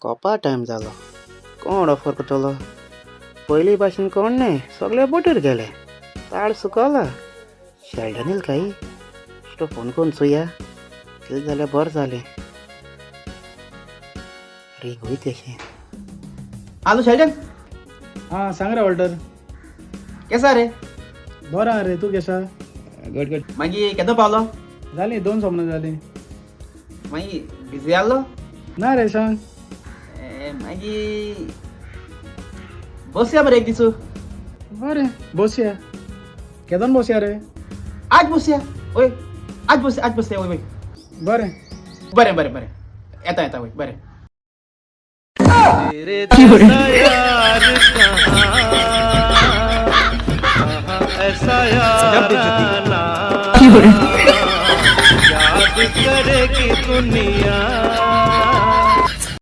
Copa time जालो. कोण offer करतलो? पयलीं भाशेन कोण न्ही, सगळे बोटीर गेले. ताड सुकला. शेल्डन येयल काय? बेश्टो फोन करून चोया. कितें जाल्यार बरें जालें. रिंग वयता अशें. Hello Sheldon. हां, सांग रे वॉल्टर. केसा रे? बरो आहा रे, तूं केसा? Good good. मागीर केदो पावलो? जालीं दोन सोमनां जालीं. मागीर बिजी आहलो? ना रे, सांग. मागीर बसया मरे एक दीस. बरें, बसया. केदोन बसया रे? आज बसया. वय, आज बसया, आज बसया. वय वय. बरें. बरें बरें बरें, येता येता. वय, बरें. करेगी दुनिया.